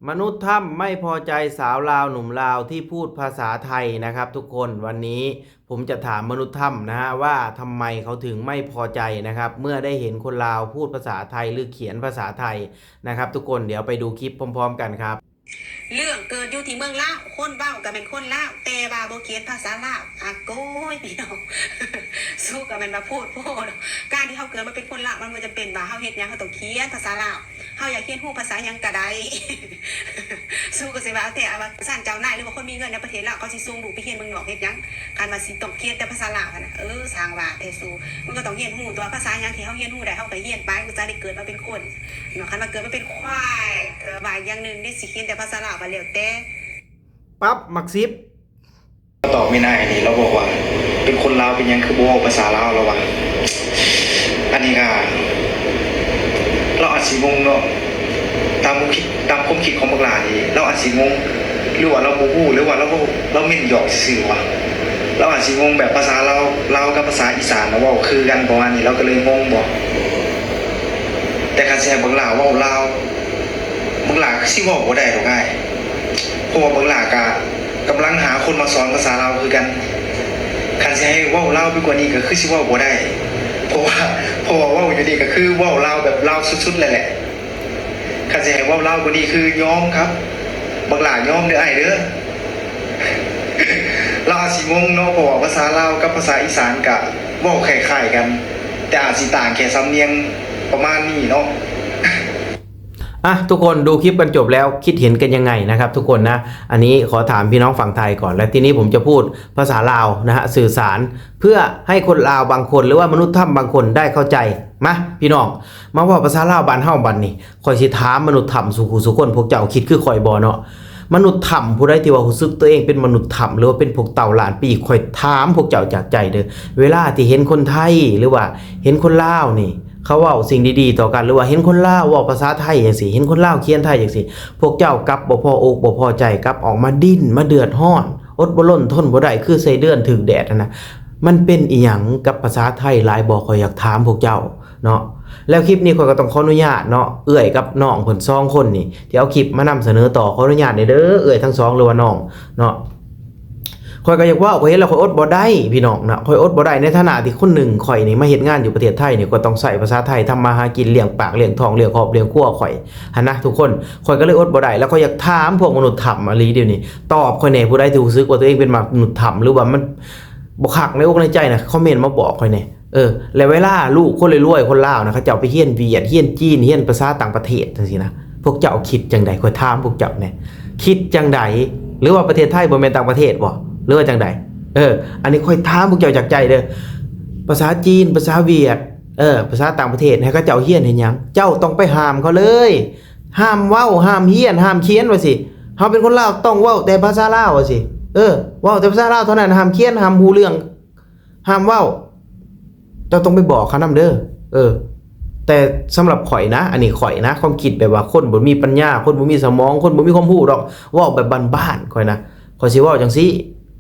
มนุษย์ถ้ำไม่พอใจสาวลาวหนุ่มลาวที่พูดภาษาไทยนะครับทุกคน วันนี้ผมจะถามมนุษย์ถ้ำนะฮะว่าทำไมเขาถึงไม่พอใจนะครับ เมื่อได้เห็นคนลาวพูดภาษาไทยหรือเขียนภาษาไทยนะครับทุกคน เดี๋ยวไปดูคลิปพร้อมๆกันครับ ເລື່ອງເກີດຢູ່ທີ່ເມືອງລາວ ຄົນເວົ້າກໍແມ່ນຄົນລາວ ແຕ່ວ່າບໍ່ຂຽນພາສາລາວ. ອາໂກຍ ພີ່ນ້ອງ ສູກໍແມ່ນວ່າໂພດໂພດ. ການທີ່ເຮົາເກີດມາເປັນຄົນລາວ ມັນບໍ່ຈຳເປັນວ່າເຮົາເຮັດຫຍັງເຮົາຕ້ອງຂຽນພາສາລາວ. ເຮົາຢາກຮຽນຮູ້ພາສາຫຍັງກໍໄດ້ ສູກໍຊິວ່າແທ້ວ່າຊານເຈົ້ານາຍ ຫຼືວ່າຄົນມີເງິນໃນປະເທດລາວ ເຂົາຊິສົ່ງລູກໄປຮຽນເມືອງນອກເຮັດຫຍັງ? ຄັນວ່າຊິຕ້ອງຂຽນແຕ່ພາສາລາວຫັ້ນນະ ເອີ ຊ່າງວ່າແທ້ສູ ມັນກໍຕ້ອງຮຽນຮູ້ຕົວະ ພາສາຫຍັງທີ່ເຮົາຮຽນຮູ້ໄດ້ ເຮົາກໍຮຽນໄປ ກໍຈະໄດ້ເກີດມາເປັນຄົນເນາະ. ຄັນວ່າເກີດມາເປັນຄວາຍ ກໍວ່າອີກຢ່າງໜຶ່ງເດ້ ຊິຂຽນແຕ່ພາສາລາວກໍແລ້ວແຕ່. ປັບໝາກສິບ. ຕອບແມ່ນອ້າຍນີ້ ລາວບອກວ່າ ເປັນຄົນລາວເປັນຫຍັງຄືບໍ່ເວົ້າພາສາລາວ ລາວວ່າ. ອັນນີ້ກໍ ລາວອາດຊິງົງເນາະ ຕາມຄວາມຄິດ ຕາມຄວາມຄິດຂອງບັກຫຼ້ານີ້ ລາວອາດຊິງົງ ຫຼືວ່າລາວບໍ່ຮູ້ ຫຼືວ່າລາວເວົ້າ ລາວເມ້ນຫຍອກຊື່ໆຫວາ. ລາວອາດຊິງົງແບບພາສາລາວ ລາວກັບພາສາອີສານນະ ເວົ້າຄືກັນປະມານນີ້ ລາວກໍເລີຍງົງບໍ. ແຕ່ຄັນຊິໃຫ້ບັກຫຼ້າເວົ້າລາວ ບັກຫຼ້າຄືຊິເວົ້າບໍ່ໄດ້ດອກອ້າຍ ເພາະວ່າບັກຫຼ້າກະກຳລັງຫາຄົນມາສອນພາສາລາວຄືກັນ. ຄັນຊິໃຫ້ເວົ້າລາວໄປກວ່ານີ້ກໍຄືຊິເວົ້າບໍ່ໄດ້ ເພາະວ່າ ເພາະວ່າເວົ້າຢູ່ນີ້ກໍຄືເວົ້າລາວແບບລາວສຸດໆເລີຍແຫຼະ. ຄັນຊິໃຫ້ເວົ້າລາວກວ່ານີ້ຄືຍອມຄັບ ບັກຫຼ້າຍອມເດີອ້າຍເດີ. ລາວອາດຊິງົງເນາະ ເພາະວ່າພາສາລາວກັບພາສາອີສານກະເວົ້າຄ້າຍໆກັນ ແຕ່ອາດຊິຕ່າງແຄ່ສຳນຽງປະມານນີ້ເນາະ. อ่ะ ทุกคนดูคลิปกันจบแล้ว คิดเห็นกันยังไงนะครับทุกคนนะ อันนี้ขอถามพี่น้องฝั่งไทยก่อน และทีนี้ผมจะพูดภาษาลาวนะฮะ สื่อสารเพื่อให้คนลาวบางคน หรือว่ามนุษย์ถ้ำบางคนได้เข้าใจ มา พี่น้อง มาเว้าภาษาลาวบ้านเฮาบัดนี้ ข้อยสิถามมนุษย์ถ้ำสู่ผู้สู่คน พวกเจ้าคิดคือข้อยบ่เนาะ? มนุษย์ถ้ำผู้ใดที่ว่ารู้สึกตัวเองเป็นมนุษย์ถ้ำ หรือว่าเป็นพวกเต่าล้านปี ข้อยถามพวกเจ้าจากใจเด้อ เวลาที่เห็นคนไทย หรือว่าเห็นคนลาวนี่ เขาเว้าสิ่งดีๆต่อกัน หรือว่าเห็นคนลาวเว้าภาษาไทยจั่งซี้ เห็นคนลาวเขียนไทยจั่งซี้ พวกเจ้ากลับบ่พออกบ่พอใจ กลับออกมาดิ้น มาเดือดร้อน อดบ่ล้นทนบ่ได้ คือไส้เดือนถืกแดดหั้นนะ มันเป็นอิหยังกับภาษาไทยหลายบ่ ข้อยอยากถามพวกเจ้าเนาะ แล้วคลิปนี้ข้อยก็ต้องขออนุญาตเนาะ เอื้อยกับน้องเพิ่นสองคนนี่ ที่เอาคลิปมานำเสนอต่อ ขออนุญาตแหน่เด้อ เอื้อยทั้งสองหรือว่าน้องเนาะ ข้อยก็อยากเว้า ข้อยเห็นแล้วข้อยอดบ่ได้พี่น้องเนาะ ข้อยอดบ่ได้ ในฐานะที่คนหนึ่งข้อยนี่มาเฮ็ดงานอยู่ประเทศไทยนี่ ข้อยต้องใช้ภาษาไทยทำมาหากิน เลี้ยงปากเลี้ยงท้อง เลี้ยงครอบเลี้ยงครัวข้อยหั้นนะทุกคน ข้อยก็เลยอดบ่ได้ แล้วข้อยอยากถามพวกมนุษย์ถ้ำอีหลีเดี๋ยวนี้ ตอบข้อยแหน่ ผู้ใดที่รู้สึกว่าตัวเองเป็นมนุษย์ถ้ำ หรือว่ามันบ่คักในอกในใจนะ คอมเมนต์มาบอกข้อยแหน่ เออ แล้วเวลาลูกคนรวยๆ คนลาวนะ เขาเจ้าไปเรียนเวียด เรียนจีน เรียนภาษาต่างประเทศจั่งซี้นะ พวกเจ้าคิดจั่งใด ข้อยถามพวกเจ้าแหน่ คิดจั่งใด หรือว่าประเทศไทยบ่แม่นต่างประเทศบ่ หรือว่าจั่งใด เออ อันนี้ข้อยถามพวกเจ้าจากใจเด้อ ภาษาจีน ภาษาเวียด เออ ภาษาต่างประเทศ ให้เขาเจ้าเรียนเฮ็ดหยัง เจ้าต้องไปห้ามเขาเลย ห้ามเว้า ห้ามเรียน ห้ามเขียนว่าสิ เฮาเป็นคนลาวต้องเว้าแต่ภาษาลาวว่าสิ เออ เว้าแต่ภาษาลาวเท่านั้น ห้ามเขียน ห้ามฮู้เรื่อง ห้ามเว้า เจ้าต้องไปบอกเขานำเด้อ เออ แต่สำหรับข้อยนะ อันนี้ข้อยนะ ความคิดแบบว่าคนบ่มีปัญญา คนบ่มีสมอง คนบ่มีความรู้ดอก เว้าแบบบ้านๆ ข้อยนะ ข้อยสิเว้าจั่งซี้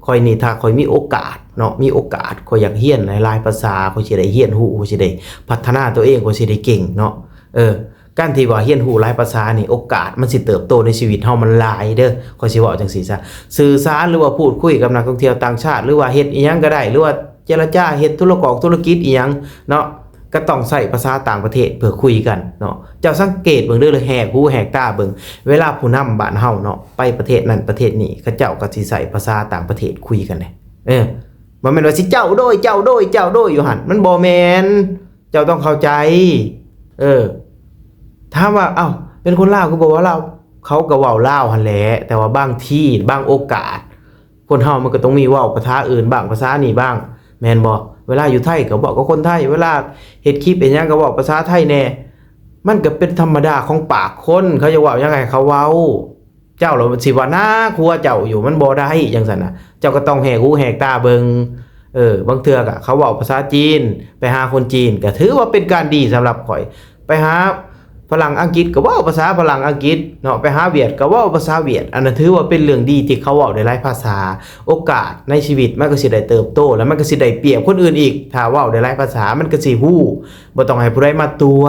ข้อยนี่ถ้าข้อยมีโอกาสเนาะ มีโอกาส ข้อยอยากเรียนหลายๆภาษา ข้อยสิได้เรียนรู้ ข้อยสิได้พัฒนาตัวเอง ข้อยสิได้เก่งเนาะ เออ การที่ว่าเรียนรู้หลายภาษานี่ โอกาสมันสิเติบโตในชีวิตเฮามันหลายเด้อ ข้อยสิเว้าจั่งซี้ซะ สื่อสารหรือว่าพูดคุยกับนักท่องเที่ยวต่างชาติ หรือว่าเฮ็ดอิหยังก็ได้ หรือว่าเจรจา เฮ็ดธุรกอกธุรกิจอิหยังเนาะ ก็ต้องใช้ภาษาต่างประเทศเพื่อคุยกันเนาะ เจ้าสังเกตเบิ่งเด้อ แหกหูแหกตาเบิ่ง เวลาผู้นำบ้านเฮาเนาะ ไปประเทศนั้นประเทศนี้ เขาเจ้าก็สิใช้ภาษาต่างประเทศคุยกันเด้ เออ บ่แม่นว่าสิ เจ้าโดย เจ้าโดย เจ้าโดย อยู่หั่น มันบ่แม่น เจ้าต้องเข้าใจ เออ ถามว่า เอ้า เป็นคนลาวคือบ่เว้าลาว เขาก็เว้าลาวหั่นแหละ แต่ว่าบางที บางโอกาส คนเฮามันก็ต้องมีเว้าภาษาอื่นบ้าง ภาษานี่บ้าง แม่นบ่ เวลาอยู่ไทยก็เว้ากับคนไทย เวลาเฮ็ดคลิปเฮ็ดหยังก็เว้าภาษาไทยแหน่ มันก็เป็นธรรมดาของปากคน เขาอยากเว้าหยังให้เขาเว้า เจ้าล่ะสิว่าหนักหัวเจ้าอยู่ มันบ่ได้จั่งซั้นน่ะ เจ้าก็ต้องแหกหูแหกตาเบิ่ง เออ บางเทื่อก็เขาเว้าภาษาจีน ไปหาคนจีน ก็ถือว่าเป็นการดีสำหรับข้อย ไปหาฝรั่งอังกฤษก็เว้าภาษาฝรั่งอังกฤษเนาะ ไปหาเวียดก็เว้าภาษาเวียด อันนั้นถือว่าเป็นเรื่องดีที่เขาเว้าได้หลายภาษา โอกาสในชีวิตมันก็สิได้เติบโต แล้วมันก็สิได้เปรียบคนอื่นอีก ถ้าเว้าได้หลายภาษามันก็สิฮู้ บ่ต้องให้ผู้ใดมาตั๋ว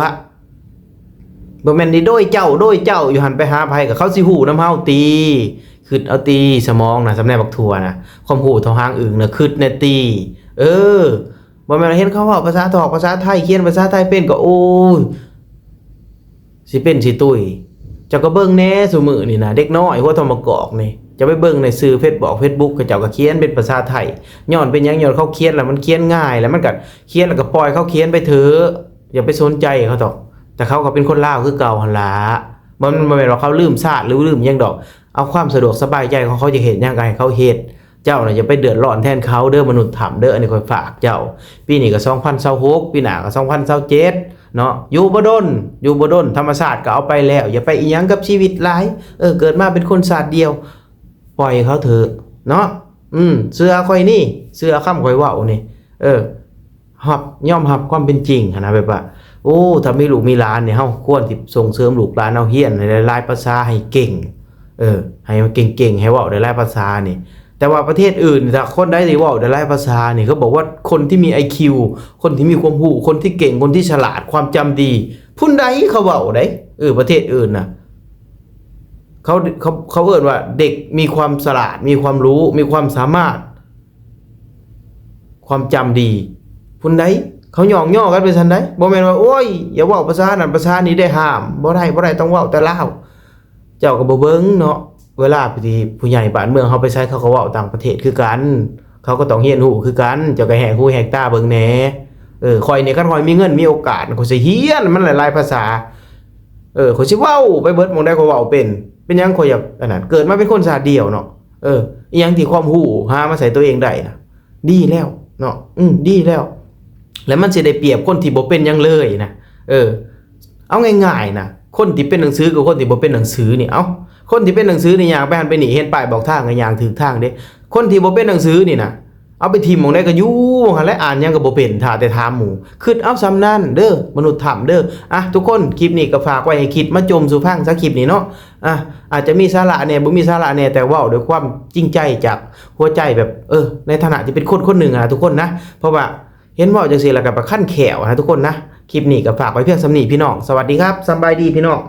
ບໍ່ແມ່ນນີ້ໂດຍເຈົ້າ ໂດຍເຈົ້າຢູ່ຫັ້ນ ໄປຫາໃຜກໍເຂົາຊິຮູ້ນຳເຮົາຕິ? ຄິດເອົາຕິ ສະໝອງນະ ສ່ຳແນວບັກຖົ່ວນະ ຄວາມຮູ້ເທົ່າຫາງອຶ່ງນະ ຄິດແດ່ຕິ. ເອີ ບໍ່ແມ່ນວ່າເຫັນເຂົາເວົ້າພາສາທອກພາສາໄທ ຂຽນພາສາໄທເປັນກໍ ໂອ້ຍ ຊິເປັນຊິຕຸຍ. ເຈົ້າກໍເບິ່ງແດ່ ຊຸມື້ນີ້ນະ ເດັກນ້ອຍຫົວທອມມະກອກນີ້ ເຈົ້າໄປເບິ່ງໃນສື່ເຟສບອກເຟສບຸກ ເຂົາເຈົ້າກໍຂຽນເປັນພາສາໄທ. ຍ້ອນເປັນຫຍັງ? ຍ້ອນເຂົາຂຽນແລ້ວມັນຂຽນງ່າຍ ແລ້ວມັນກໍຂຽນແລ້ວກໍປ່ອຍເຂົາຂຽນໄປເຖາະ ຢ່າໄປສົນໃຈເຂົາເຖາະ. ແຕ່ເຂົາກໍເປັນຄົນລາວຄືເກົ່າຫັ້ນລະ. ມັນບໍ່ແມ່ນວ່າເຂົາລືມຊາດ ຫຼືລືມຫຍັງດອກ. ເອົາຄວາມສະດວກສະບາຍໃຈຂອງເຂົາ ຢາກເຮັດຫຍັງກໍໃຫ້ເຂົາເຮັດ. ເຈົ້ານະຢ່າໄປເດືອດຮ້ອນແທນເຂົາເດີ ມະນຸດຖ້ຳເດີ ອັນນີ້ຂ້ອຍຝາກເຈົ້າ. ປີນີ້ກໍສອງພັນຊາວຫົກ ປີໜ້າກໍສອງພັນຊາວເຈັດເນາະ. ຢູ່ບໍ່ດົນ ຢູ່ບໍ່ດົນ ທຳມະຊາດກໍເອົາໄປແລ້ວ. ຢ່າໄປອີ່ຫຍັງກັບຊີວິດຫຼາຍ. ເອີ ເກີດມາເປັນຄົນຊາດດຽວ ປ່ອຍເຂົາເຖາະເນາະ. ອືມ ເຊື່ອຂ້ອຍນີ້ ເຊື່ອຄຳຂ້ອຍເວົ້ານີ້. ເອີ ຮັບ ຍອມຮັບຄວາມເປັນຈິງຫັ້ນນະ ແບບວ່າ ໂອ້ ຖ້າມີລູກມີຫຼານນີ້ ເຮົາຄວນທີ່ສົ່ງເສີມລູກຫຼານເຮົາຮຽນໃນຫຼາຍໆພາສາໃຫ້ເກັ່ງ. ເອີ ໃຫ້ມັນເກັ່ງໆ ໃຫ້ເວົ້າໄດ້ຫຼາຍພາສານີ້. ແຕ່ວ່າປະເທດອື່ນ ຖ້າຄົນໃດທີ່ເວົ້າໄດ້ຫຼາຍພາສານີ້ ເຂົາບອກວ່າຄົນທີ່ມີໄອຄິວ ຄົນທີ່ມີຄວາມຮູ້ ຄົນທີ່ເກັ່ງ ຄົນທີ່ສະຫຼາດ ຄວາມຈຳດີ ຜູ້ໃດເຂົາເວົ້າໄດ໋. ເອີ ປະເທດອື່ນນະ ເຂົາ ເຂົາ ເຂົາເອີ້ນວ່າເດັກມີຄວາມສະຫຼາດ ມີຄວາມຮູ້ ມີຄວາມສາມາດ ຄວາມຈຳດີ ຜູ້ໃດ ເຂົາຍ້ອງຍໍກັນໄປຊັ້ນໃດ໋. ບໍ່ແມ່ນວ່າ ໂອ້ຍ ຢ່າເວົ້າພາສານັ້ນພາສານີ້ໄດ້ ຫ້າມ ບໍ່ໄດ້ ບໍ່ໄດ້ ຕ້ອງເວົ້າແຕ່ລາວ. ເຈົ້າກໍບໍ່ເບິ່ງເນາະ ເວລາທີ່ຜູ້ໃຫຍ່ບ້ານເມືອງເຮົາໄປໃສ ເຂົາກໍເວົ້າຕ່າງປະເທດຄືກັນ ເຂົາກໍຕ້ອງຮຽນຮູ້ຄືກັນ. ເຈົ້າກໍແຫກຫູແຫກຕາເບິ່ງແດ່. ເອີ ຂ້ອຍນີ້ ຄັນຂ້ອຍມີເງິນມີໂອກາດ ຂ້ອຍຊິຮຽນມັນຫຼາຍໆພາສາ. ເອີ ຂ້ອຍຊິເວົ້າໄປເບິດ ໝ່ອງໃດຂ້ອຍເວົ້າເປັນ. ເປັນຫຍັງຂ້ອຍຢາກອັນນັ້ນ? ເກີດມາເປັນຄົນຊາດດຽວເນາະ. ເອີ ອີ່ຫຍັງທີ່ຄວາມຮູ້ຫາມາໃສ່ຕົວເອງໄດ້ນະ ດີແລ້ວເນາະ. ອືມ ດີແລ້ວ ແລ້ວມັນຊິໄດ້ປຽບຄົນທີ່ບໍ່ເປັນຫຍັງເລີຍນະ. ເອີ ເອົາງ່າຍໆນະ ຄົນທີ່ເປັນໜັງສືກັບຄົນທີ່ບໍ່ເປັນໜັງສືນີ້ ເອົ້າ ຄົນທີ່ເປັນໜັງສືນີ້ຍ່າງໄປຫັ້ນໄປນີ້ ເຫັນປ້າຍບອກທາງກໍຍ່າງຖືກທາງເດ້. ຄົນທີ່ບໍ່ເປັນໜັງສືນີ້ນະ ເອົາໄປຖິ້ມໝ່ອງໃດກໍຢູ່ໝ່ອງຫັ້ນແຫຼະ ອ່ານຫຍັງກໍບໍ່ເປັນ ຖ້າແຕ່ຖາມໝູ່. ຄິດເອົາສ່ຳນັ້ນເດີ ມະນຸດຖ້ຳເດີ. ອ່ະ ທຸກຄົນ ຄລິບນີ້ກໍຝາກໄວ້ໃຫ້ຄິດ ມາຈົ່ມສູ່ຟັງຊະ ຄລິບນີ້ເນາະ. ອ່ະ ອາດຈະມີສາລະແດ່ ບໍ່ມີສາລະແດ່ ແຕ່ເວົ້າດ້ວຍຄວາມຈິງໃຈຈາກຫົວໃຈ ແບບ ເອີ ໃນຖານະທີ່ເປັນຄົນຄົນໜຶ່ງນະ ທຸກຄົນນະ. ເພາະວ່າເຫັນເວົ້າຈັ່ງຊີ້ແລ້ວກໍປະຄັນແຂ້ວນະ ທຸກຄົນນະ. ຄລິບນີ້ກໍຝາກໄວ້ພຽງສ່ຳນີ້ ພີ່ນ້ອງ. ສະຫວັດດີຄັບ ສຳບາຍດີ ພີ່ນ້ອງ.